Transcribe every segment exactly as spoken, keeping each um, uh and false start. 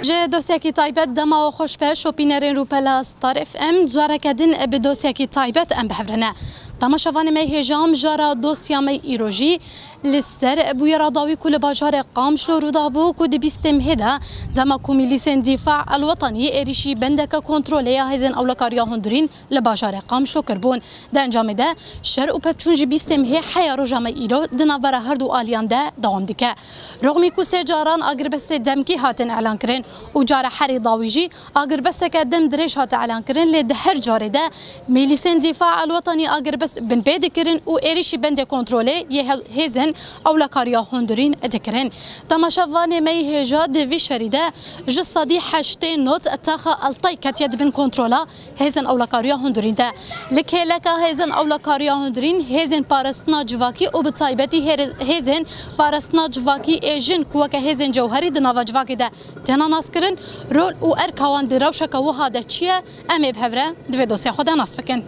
Ji dosyekî taybet dema we xweş be şopînerên rûpela Star F M, careke din bi dosyekî taybet em bi hev re ne. Temaşevanê me hêja, mijara dosya me îro jî li ser bûyera dawî ku li bajarê Qamişlo rû dabû ku di bîstê mehê de dema ku milîsên Dîfa El Wetanî êrîşî bendeke kontrolê ya hêzên ewlekariya hundirîn li bajarê Qamişlo kiribûn. Di encamê de şer û pevçûn ji bîstê mehê heya roja me îro di navbera her du aliyan de dewam dike. Rexmî ku sê caran agirbestê demkî hatin elan kirin û cara herî dawî jî agirbesteke dem dirêj hate elan kirin, lê di her carê de milîsên Dîfa El Wetanî agirbest binpê dikirin û êrîşî bendê kontrolê yê he-, hêzên ewlekariya hundirîn dikirin. Temaşevanê me yî hêja di vî şerî de ji sedî heştê not taxa Eltay ketiye di bin kontrola hêzên ewlekariya hundirîn de. Li kêleka hêzên ewlekariya hundirîn, hêzên parastina civakî û bi taybetî hêr-, hêzên parastina civakî ê jin ku weke hêzên cewherî di nava civakê de têne naskirin, rol û erka wan di rewşeke wiha de çi ye, em ê bi hev re di vê dosya xwe de nas bikin.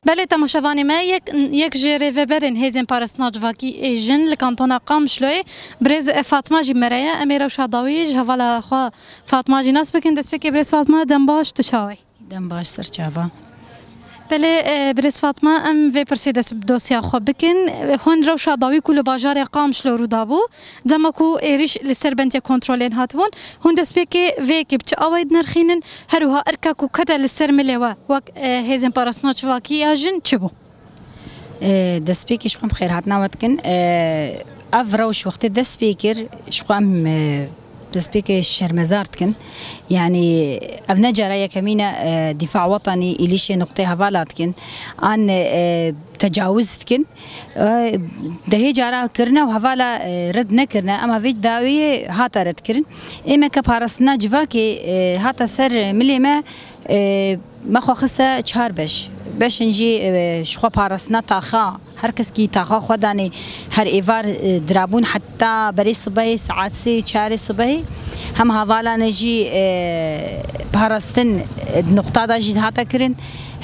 Belê temaşevanê me, yek, yek ji rêveberên hêzên parastina civakî ê jin li kantona Qamişloyê, birêz Fatma jî bi me re ye. Em ê rewşa dawî ji hevala xwe Fatma jî nas bikin. Destpêkê birêz Fatma, dem baş, tu çawa yî? Dem baş, ser çava. Belê, e, birêz Fatma, em vê pirsê dest bi dosya xwe bikin. Hûn rewşa dawî ku li bajarê Qamişlo rû dabû, dema ku êrîş li ser bendê kontrolên hatibûn, hûn destpêkê vê yekê bi çi awayî dinirxînin? Her wiha erka ku kete li ser milê we, wek, e, hêzên parastina civakî ya jin çi bû? E, destpêkê ji xwe em xêrhatina we dikin. E, ev rewş wextê dest pê kir, ji xwe em, e, destpêkê şermezar dikin. Yanî ev ne cara yekemîn e, e, Dîfa Wetanî êlîşê nuqtê hevala dikin. An, e, tecawuz dikin. E, dehê cara kirine û hevala, e, red nekirine, ema vê dawiyê hate redkirin. Ê me ke parastina civakê, e, hate ser milê me, e, me xwe xiste çar beş. Beşin jî, e, ji xwe parastina taxa, her keskî taxa xwe danê, her êvar, e, dirabûn heta berê sibehê, saet sê, çarê sibehê. Hem hevalane jî, e, parastin, e, di nuqta de jî hate kirin.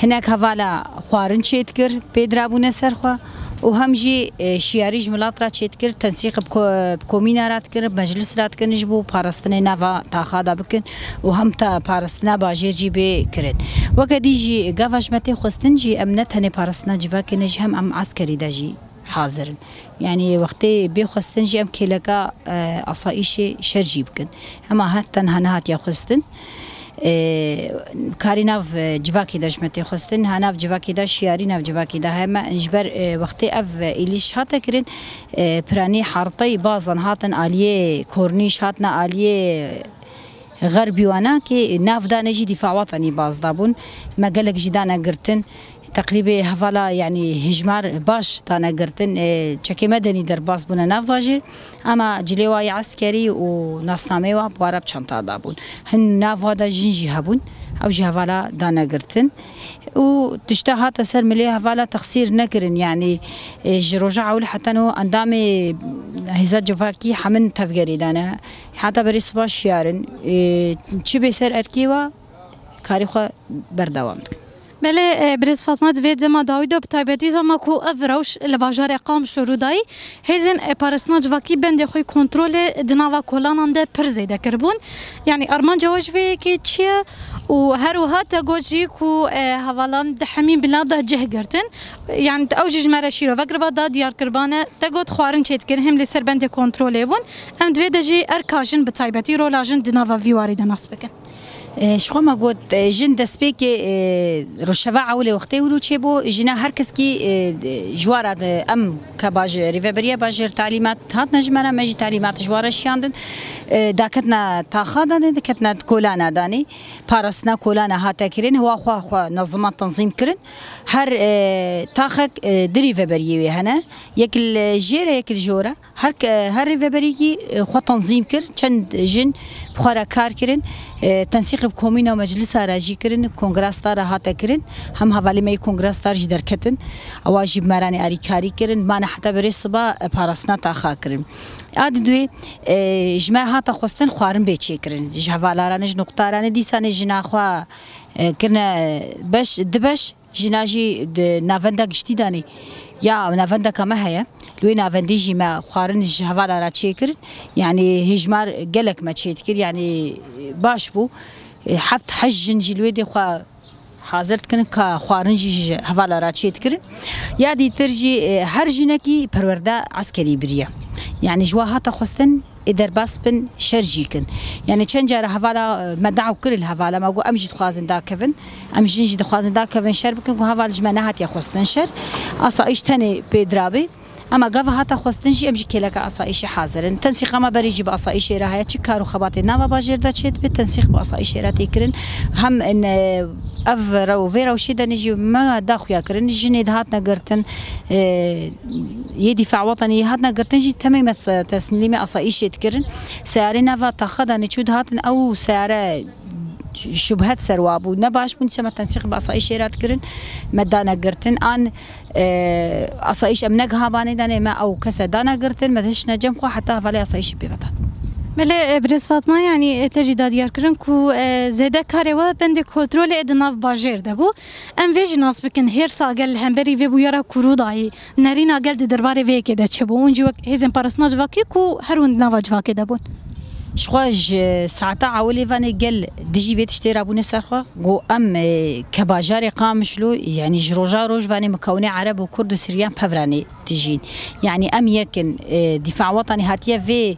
Hinek hevala xwarin çêdikir, pê dirabûne ser xwe. Û hem jî, e, şiyarî ji milat re çêdikir, tensîq bi ko-, bi komîna re dikir, bi meclis re dikir, ji bo parastinê nava taxa de bikin û hem ta parastina bajêr jî bê kirin. Weke dî jî gava ji me tê xwestin jî em ne tenê parastina civakê ne jî hem em eskerî de jî hazir in. Yanî wextê bê xwestin jî em kêleka, e, asayîşê şer jî bikin. Hema her tenha nehatiye xwestin. E, karî nav, e, civakê de ji me tê xwestin, ha nav civakê de şiyarî nav civakê de heme ji ber, e, wextê ev, e, êlîş hate kirin, e, piranî harteyî bazan hatin aliyê kornîş, hatine aliyê xerbî wana ki nav dane jî Dîfa Wetanî baz dabûn. Me gelek jî dane girtin. Teqrîbê hevala, yanî hijmar baş dane girtin. E, çekê medenî derbas bûne nav bajêr. Ema cilê wa yê eskerî û nasnameyê wa bi wara bi çanta dabûn. Hin nav wa de jin jî hebûn. Ew jî hevala dane girtin. Û tişta hate ser milê hevala texsîr nekirin. Yanî, e, ji roja ewil heta no endamê hêza civakî hemin tevgerê dane. Heta berê siba şiyar in. E, çi bê ser erkê wa karê xwe berdewam dikin. Belê, e, birêz Fatma, di vê dema dawî de bi taybetî zema ku ev rewş li bajarê Qamişlo rû dayî, hêzên, e, parastina civakî bendê xwe yê kontrolê di nava kolanan de pir zêde kiribûn. Yanî armanca we ji vê yekê çi ye? Û her wiha te got jî ku, e, hevalan di hemî bila de cih girtin. Yanî ew jî ji me re şîrove kiriba da diyar kiribane. Te got xwarin çêdikin, hêm li ser bendê kontrolê bûn. Em di vê de jî erka jin bi taybetî rola jin di nava vî warî de nas bikin. E, ji xwe me got, e, jin destpêkê, e, rojheva ewilê wextê wiro çêbû, jina her keskî, e, ji wara de em ke bajêr, rêveberiya bajêr talîmat hatine ji me re, me jî talîmat ji wara şiyandin. E, daketine taxa danê, diketine kolana danê. Parastina kolana hate kirin, hewa xwe xwe nezima tenzîm kirin. Her, e, taxek, e, di rêveberiyê wê hene. Yek li jêre, yek li jora. Her ke-, her rêveberîkî, e, xwe tenzîm kir, çend jin bi xwe re kar kirin, e, tensîqê bi komîna û meclisa re jî kirin, bi kongrasta re hate kirin, hem hevalê me yê kongrasta re jî derketin, ewa jî bi me re nê alîkarî kirin, mane heta berê siba, e, parastina taxa kirin. A di duê, e, ji me hate xwestin xwarin bê çêkirin. Ji hevala re ne, ji nuqta re ne, dîsa ne jina xwe, e, kirine, e, beş, di beş, Jina jî di navenda giştî de ne. Ya navendeka me heye. Li wê navendê jî me xwarin ji hevala re çêkir. Yanî hêjmar gelek me çêdikir. Yanî baş bû. E, heft heşt jin jî li wê dê xwe hazir dikirin ka xwarin jî ji hevala re çêdikirin. Ya dîtir jî, e, her jinekî perwerde eskerî biriye. Yanî ji wa hate xwestin ê derbas bin, şer jî kin. Yanî çend cara hevala, e, me daw kir li hevala, me got, em jî dixwazin dakevin. Em jin jî dixwazin dakevin şer bikin, ku heval ji me nehatiye xwestin şer. Asayîş tenê pê dirabê. Ema gava hata xwestin jî em jî kêleka asayîşê hazir in. Tensîqa me berê jî bi asayîşê re heye. Çi kar û xebatê nava bajêr de çê dibe, tensîq bi asayîşê re tê kirin. Hem, e, ev rew-, vê rewşê de ne jî me daxuya kirin. Jinê dihatine girtin, e, yê dîfa wetanî hatine girtin jî temê me te-, teslîmê asayîşê dikirin. Seyarê nava taxa de neçû dihatin, ew seyare şubhet ser wa bû. Ne baş bûn, dîsa me tensîq bi asayîşê re dikirin. Me dane girtin. An, e, asayîş em negiha banê danê, me ew kese dane girtin. Me dihiştine cem xwe heta hevalê asayîşê pê vedat. Belê, e, Birêz Fatma, yanî, e, te jî da diyar kirin ku, e, zêde karê we bendê kontrolê di nav bajêr de bû. Em vê jî nas bikin, hêrsa gel li hemberî vê bûyera ku rû dayî, nerîna gel di derbarê vê yekê de çi bû? Hûn jî wek hêzên parastina civakî ku her hûn di nava civakê de bûn. Ji xwe ji saeta ewilê vanê gel dijî vê tiştê re bûne ser xwe. Got em, e, ke bajarê Qamişlo, yanî ji roja roj vanê mikewnê Ereb û Kurd û Siryan pevranê dijîn. Yanî em yekin, e, dîfa wetanî hatiye vê,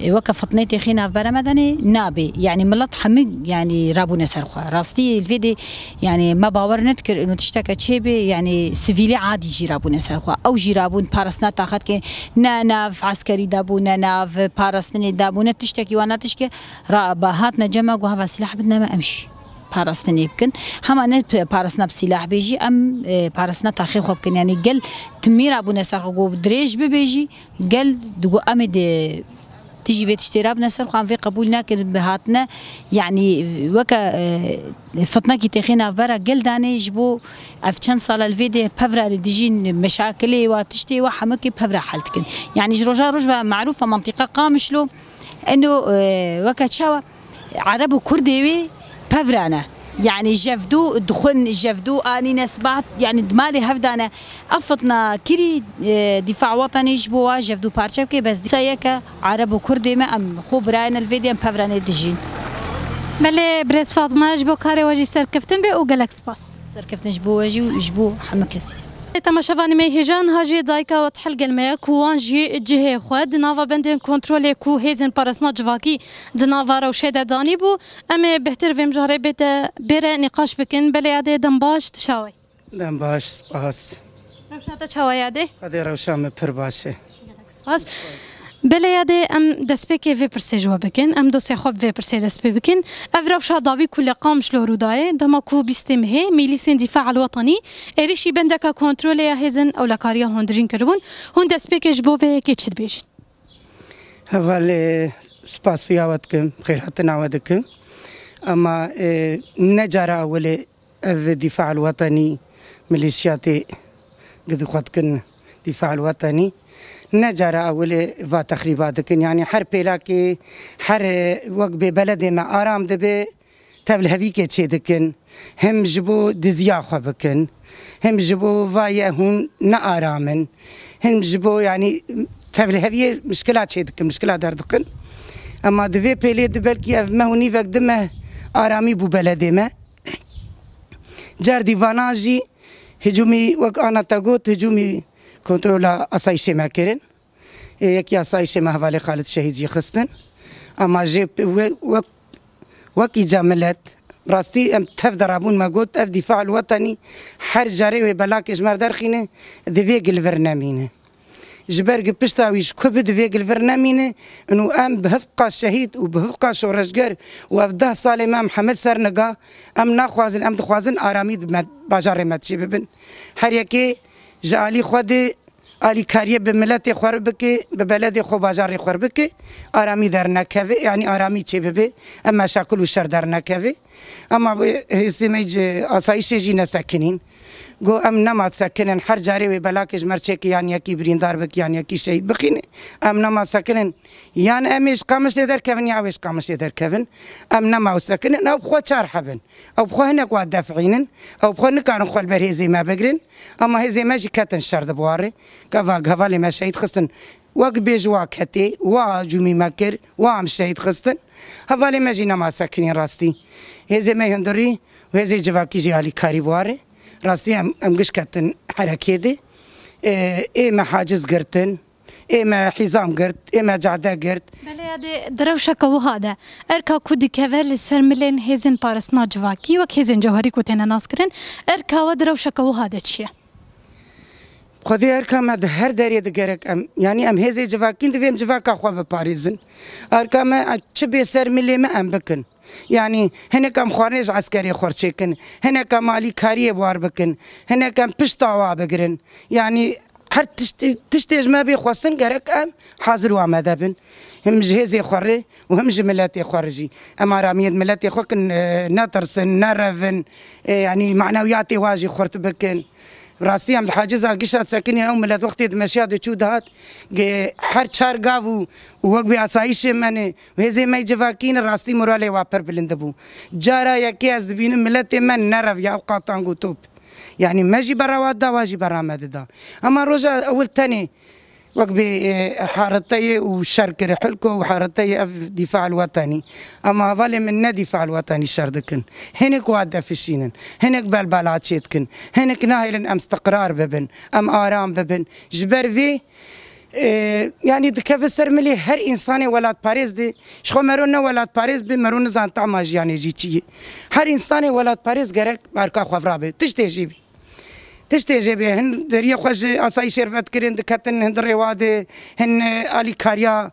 e, weke fitnê têxê navbere me de nê, nabê. Yanî milet hemî, yanî rabûne ser xwe. Rastî li vê dê, yanî me bawer nedikir ino tişteke çêbê, yanî sivîlê adî jî rabûne ser xwe. Ew jî rabûn parastina taxet ke ne nav eskerî de bû, ne nav parastinê de bû, ne tiştekî wan, ne tişke ra-, ba hatine cem me got heva sîlah bidine me em jî parastinê bikin. Hema ne p-, parastina bi sîlah bê jî em, e, parastina taxê xwe bikin. Yanî gel timî rabûne ser xwe, got dirêj bibê jî gel digot em ê di dijî vê tiştê rabine ser xwe, em vê qebûl nakin bi hatine, yanî weke, e, fitnekî têxê navbera gel danê ji bo ev çend sal e li vê dê pevra li dijîn meşakilê wa tiştê wa hemikê pevra hel dikin. Yanî ji roja roj ve marûf e mantîqa Qamişlo eno, e, weke çawa Ereb û Kurdê wê pevra ne. Yanî jevdû dixwin, jevdû anîne sibat, yanî di malê hev dane. Ev fitna kirî, e, dîfa wetanî ji bo wa jevdû parçe bike, bes dîsa yeke Ereb û Kurdê me, em xwe birayê ne li vê dê em pevranê dijîn. Belê, Birêz Fatma, ji bo karê we jî serkeftin be û gelek spas. Serkeftin ji bo we jî û ji bo hemû kesî. Temaşevanê me hêja niha jî dayika we tihil gel me ye ku wan jî cihê xwe di nava bendên kontrolê ku hêzên parastina civakî di nava rewşê de danî bû. Em ê bêhtir vê mijarê bête bêre nîqaş bikin. Belê yadê, dem baş, tu çawa yî? Dem baş, spas. Rewşa te çawa yadê? Xwedê rewşa min pir baş e. Spas. Belê yadê, em destpêkê vê pirsê ji we bikin. Em dosyaya xwe bi vê pirsê dest pê bikin. Ev rewşa dawî ku li Qamişlo rû dayê, dema ku bîstê mehê mîlîsên Dîfa el Wetanî êrîşî bendeka kontrolê ya hêzên ewlekariya hundirîn kiribûn. Hûn destpêkê ji bo vê yekê çi dibêjin? Hevalê, spas xuya we dikim, xêrhatina we dikim. Ema, e, ne cara ewilê ev Dîfa el Wetanî milîsiyatê gidî xwe dikin Dîfa el Wetanî. Ne cara ewilê va texrîba dikin. Yanî her pêlakê, her, e, wek bê beledê me aram dibe, tevlihevîkê çê dikin. Him ji bo diziya xwe bikin, him ji bo va ye hûn ne aram in, him ji bo, yanî, tevliheviyê mişkila çê dikin, mişkila derdikin. Ema di vê pêlê de belkî ev meh û nîvek, du meh aramî bû beledê me. Car dîvana jî hicûmî, wek ana te got, hicûmî kontrola asayîşê me kirin. Ê, yekî asayîşê me hevalê Xalid Şehîd jî xistin. Ema jê pe-, we-, wek, wekî ca milet, rastî em tev de rabûn, me got, ev Dîfa el Wetanî her carê wê belakê ji me re derxîne, di vê gil vir nemîne. Ji ber ku pişta wî ji ku bi di vê gil vir nemîne, û em bi hevqa şehîd û bi hevqa şoreşger û ev deh salê me em hemil ser niga, em naxwazin, em dixwazin aramî di me, bajarê me çê bibin. Her yekê ji alî xwe de alîkariyê bi miletê xwe re bike, bi beledê xwe, bajarê xwe re bike, aramî dernekeve, yanî aramî çê bibe, em meşakil û şer dernekeve. Ema bi hêzê me ji asayîşê jî nesekinîn. Go em nema sekinin, her carê wê belakê ji me çêkî yan yekî birîndar bik yan yekî şehîd bixîne. Em nema sekinin. Yan em ê ji Qamişlê derkevin ya ew ê ji Qamişlê derkevin. Em nema û sekinin. Ew bi xwe çar hebin. Ew bi xwe hinek wa defînin. Ew bi xwe nikarin xwe li ber hêzê me bigrin. Ama hêzê me jî ketin şer di biwarê. Gava hevalê me şehîd xistin. Wek bêj wa ketê, wa cûmî me kir, wa em şehîd xistin. Hevalê me jî nema sekinî rastî. Hêzê me hundirî û hêzê civakî jî alîkarî biwarê. Rastî em, em giş ketin herekê de. Ê, ê me haciz girtin, ê me hîzam girt, ê me cade girt. Belê ya dê di rewşeke wiha de erka ku dikeve li ser milên hêzên parastina civakî wek hêzên cewherî ku têne naskirin, erka we di rewşeke wiha de çi ye? Xwedê erka me di her derê de gerek em, yanî em hêzê civakîn divê em civaka xwe biparêzin. Erka me çi bê ser milê me em bikin. Yanî hinek em xwarinê ji eskerê xwe çêkin, hinek em alîkariyê war bikin, hinek em pişta wa bigirin. Yanî her tiştê, tiştê ji me bê xwestin gerek em hazir û amade bin. Him ji hêzê xwe rê û him ji miletê xwe re jî. Em aramiyê di miletê xwe kin, e, netirsin, nerevin, e, yanî manewiyatê wa jî xurt bikin. Rastî em di haciza gişa sekinîn ew milet wextê dimeşiya diçû dihat, ge her çar gav û, û wek wê asayîşê me ne, hêzê me civakî ne, rastî moralê wa pir bilind bû. Cara yekê ez dibînim miletê me nereviya ew qatang û top. Yanî me jî bera wa dida, wa jî bera me dida. Ema roja ewil tenê Wek bê, e, hareteyê û şer kiri hilko û hareteyê ev dîfa el wetenî. Ama hevalê min ne dîfa el wetenî şer dikin. Hinek wa defişînin. Hinek belbela çêdikin. Hinek nahêlin em istiqrar bibin. Em aram bibin. Ji ber vê, e, yanî dikeve ser milê her însanê welatparêz de. Ji xwe mero ne welatparêz be, mero nizan tama jiyanê jî çi ye. Her însanê welatparêz gerek erka xwe virabe. Tiştê jî bî. Tiştê jê bê, hin deriyê xwe ji asayîşê re vedikirin, diketin hin di rêwa de, hin, e, alîkariya,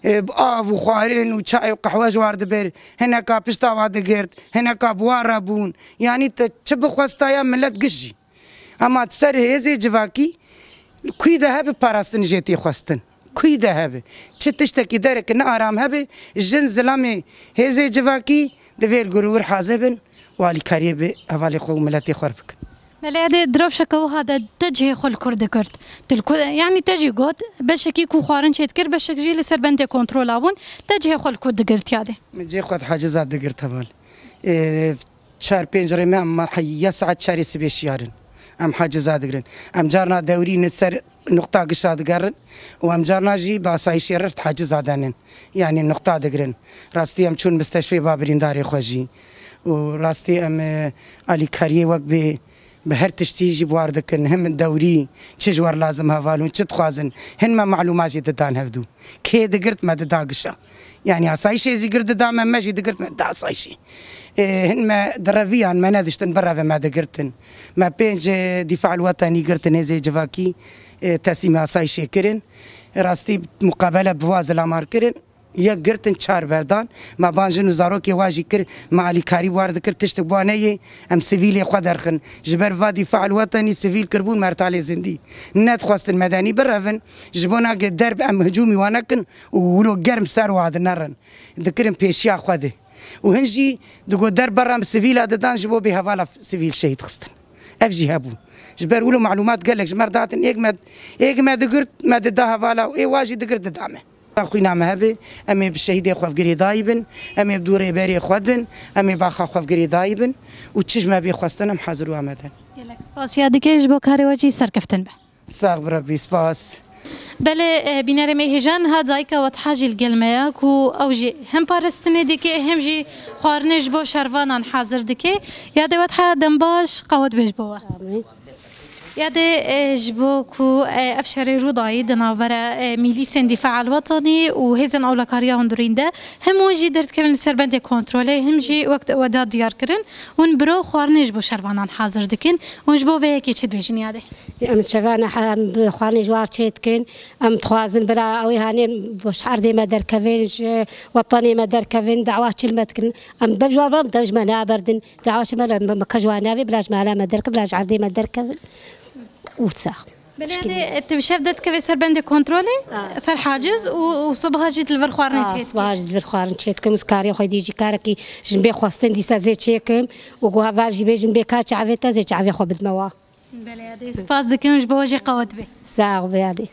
e, bi av û xwarin û çay û qehwe ji war dibir, hineka pişta wa digirt, hineka bi wa re bûn. Yanî te çi bixwestaya milet giş jî. Ema di ser hêzê civakî, kuyî de hebe parastin jê tê xwestin. Kuyî de hebe. Çi tiştekî dereke ne aram hebe, jin zilamê hêzê civakî di vêr gurûwir hazir bin û alîkariyê bi hevalê xwe û miletê xwe re bikin. Belê, edê di rewşeke wiha de te cihê xwe li kur digirt. Tu li ku, yanî te jî got, beşekî ku xwarin çêdikir, beşek jî li ser bendê kontrola bûn, te cihê xwe li kur digirt ya dê? Min cihê xwe di haciza digirt heval. Ê, çar pênc rê me em ya saet çarê sibê şiyarin. Em haciza digirin. Em carna dewrî ne ser nuqta gişa digerin û em carna jî bi asayîşê re haciza denin. Yanî nuqta digirin. Rastî em çûn misteşfê ba birîndarê xwe jî. Û rastî em, e, alîkariyê wek bê bi her tiştî jî bi war dikin. Him dewrî çi ji wer lazim hevalûn, çi dixwazin. Hin me malûma jî didan hevdû. Kê digirt me dida gişa. Yanî asayîşê zî gir dida me, me jî digirt me dida asayîşê. Ê, hin me direviyan, me nediştin bireve me digirtin. Me pênc, e, dîfa el wetenî girtin, hêzê civakî, e, teslîmê asayîşê kirin. Rastî muqabele bi wa zilamar kirin. Yek girtin çar berdan. Me ban jin û zarokê wa jî kir, me alîkarî war dikir, tiştik bi wa neyê, em sivîlê xwe derxin. Ji ber va dîfa el wetenî sivîl kirbûn mertalê zindî. Nedixwestin medenî birevin, ji bona ge derb em hicûmî wa nekin û wilo germ ser wa dinerin. Dikirin pêşiya xwe de. Û hin jî digot derb berra em sivîla didan ji bo bê hevala sivîl şehîd xistin. Ev jî hebû. Ji ber wilo malûmat gelek ji me re datin, êk me, êk me digirt, me dida hevala û ê wa jî digirt dida me. Xwîna me hebe, em ê bi şehîdê xwe girêdayî bin, em ê bi dû rêberê xwe din, em ê baxa xwe girêdayî bin û çi ji me bê xwestin em hazir û amade in. Gelek spas ya dike ji bo karê we jî serkeftin be. Sax bi Rebbî, spas. Belê, e, bînerê me hêja niha dayika Wetha jî li gel me ye ku ew jî hem parastinê dike hem jî xwarinê ji bo şervanan hazir dike. Ya dê Wetha dem baş, qewet bê ji bo we. Amîn. Ya dê, e, ji bo ku, e, ev şerê rû dayî di navbera, e, mîlîsên Dîfa el Wetanî û hêzên ewlekariya hundirîn de, him hûn jî derdikevin li ser bendê kontrolê, him jî wek we da diyar kirin, hûn biro xwarinê ji bo şervanan hazir dikin, hûn ji bo vê yekê çi dibêjin ya dê? Em şevane em bi xwarinê ji war çê dikin, em dixwazin bila ew ê hanê bo ji erdê me derkevin, ji wetanê me derkevin, dawa çil me dikin. Em bev ji wan bam, dev ji me naberdin. Dawa ji me re me, me ka ji wan navê, bila ji mala me derkevin, bila ji erdê me derkevin. Û sax. Belê, yanî, e, tu bi şev derdikevê ser bendê kontrolê, ha, ser haciz û, û sibaha jî tu li vir xwarinê, ha, çê dikî. Sibaha jî li vir xwarin çê dikim, û karê xwe dî jî karekî jin bê xwestin dîsa zê çêkim û ku heval jî bêjin bê ka çavê te zê çavê xwe bidme wa. Belê, yadê, spas dikim ji bo we jî qewet bê. Sax be, yadê.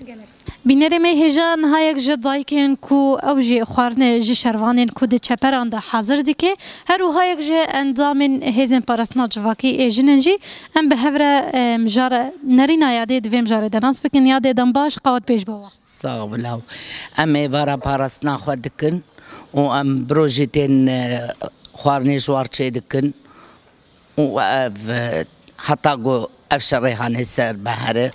Bînerê me hêja niha yek ji dayikên ku ew jî xwarinê ji şervanên ku di çeperan de hazir dike, her wiha yek ji endamên hêzên parastina civakî ê jinên jî em bi hev re, e, mijara nerîna yadê di vê mijarê de nas bikin. Yadê, dem baş, qewet bê ji bo we. Sax bila. Em êvara parastina xwe dikin û em bi rojî tên, e, xwarinê ji war çê dikin. Û ev, e, heta ku ev şerê hane ser behere.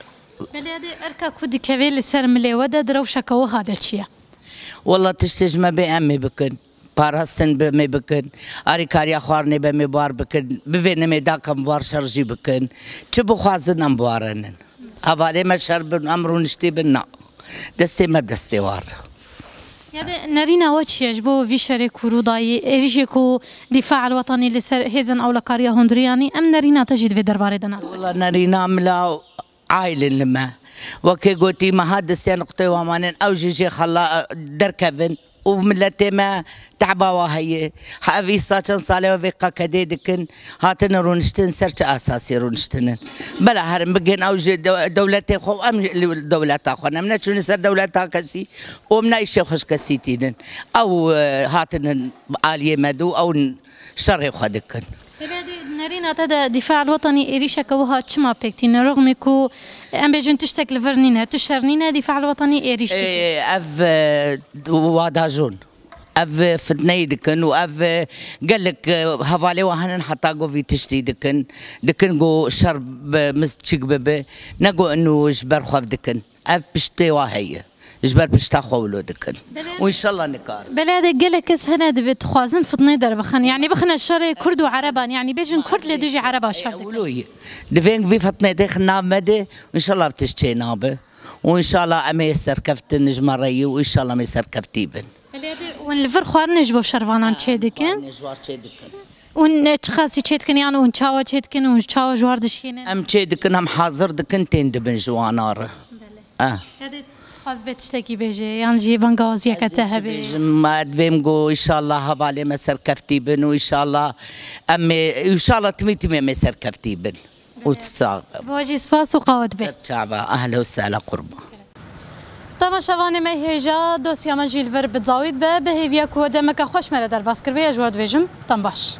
Belê, yadê, erka ku dikeve li ser milê we de di rewşeke wiha de çi ye? Wela tiştê ji me bê em ê bikin. Parastin bi me bikin. Arîkariya xwarinê be me bar bikin. Bivênim ê dakem bar şer jî bikin. Çi bixwazin em biwarinin. Hevalê me şer bin, em rûniştî bin, na. Destê me bi destê wan re. Yadê, nerîna we çi ye ji bo vî şerê ku rû dayî, êrîşê ku Dîfa El Wetanî li ser hêzên ewlekariya hundirî anî, em nerîna te jî di vê derbarê de nas bikin? Wela nerîna mila aylin li me. Wekê gotî, me hat disiya nuqtê wamanên ew jî jê xela derkevin û miletê me tehba wa heye. Ev îsa çend sal e vê qekedê dikin, hatine rûniştin, ser çi esasî rûniştinin? Bela herin bigên ew ji de-, dewletê xwe û em li dewleta xwe ne. Em neçûne ser dewleta kesî û em ne îşê xwe ji kesî tînin. Ew, e, hatinin aliyê me dû, ew şerê xwe dikin. Belê, di nerîna te de Dîfa El Wetanî êrîşeke wiha çima pêk tîne? Rixmî ku em bêjin tiştek li vir nîne, tu şer nîne, Dîfa El Wetanî êrîş dike. Ê, ev, e, wadajon. Ev fitneyê dikin û ev gelek, e, hevalê wa henin heta ku vî tiştî dikin. Dikin ku şer bi, çik bibe. Ne ku inu ji ber xwe dikin. Ev piştê wa heye. Ji ber pişta xwe wilo dikin. Belê. Û înşallah nikarin. Belê, de gelek kes hene divê dixwazin fitnê derbixin. Yanî bixine şerê Kurd û Ereban. Yanî bêjin Kurd lê dijî Ereba şer dikin. Wilo ye. Divên vî fitnê têxin nav me de. Înşallah tişt çê nabe. Û înşallah em ê serkeftin ji me re yî û înşallah em ê serkeftî bin. Belê, de hûn li vir xwarinê ji bo şervanan çê dikin? Xwarinê ji war çê dikin. Hûn, e, çiqasî çê dikin, yan hûn çawa çê dikin, hûn çawa ji war dişkînin? Em çê dikin, em hazir dikin, tên dibin ji wana re. Belê. Eh. Yadê, dixwaz bê tiştekî bêje, yan jî bangawaziyeke te hebe? Bêjim, me divêm ku înşallah hevalê me serkeftî bin û înşallah em ê, înşallah timî timî em ê serkeftî bin. Û tu sax be. Bo jî spas û qawet be. Ser çava, ehle û sehla qurban. Temaşevanê me hêja, dosya me jî li vir bi dawî dibe. Bi hêviya ku demeke xweş me re derbas kiribe, ez ji we dibêjim, dem baş.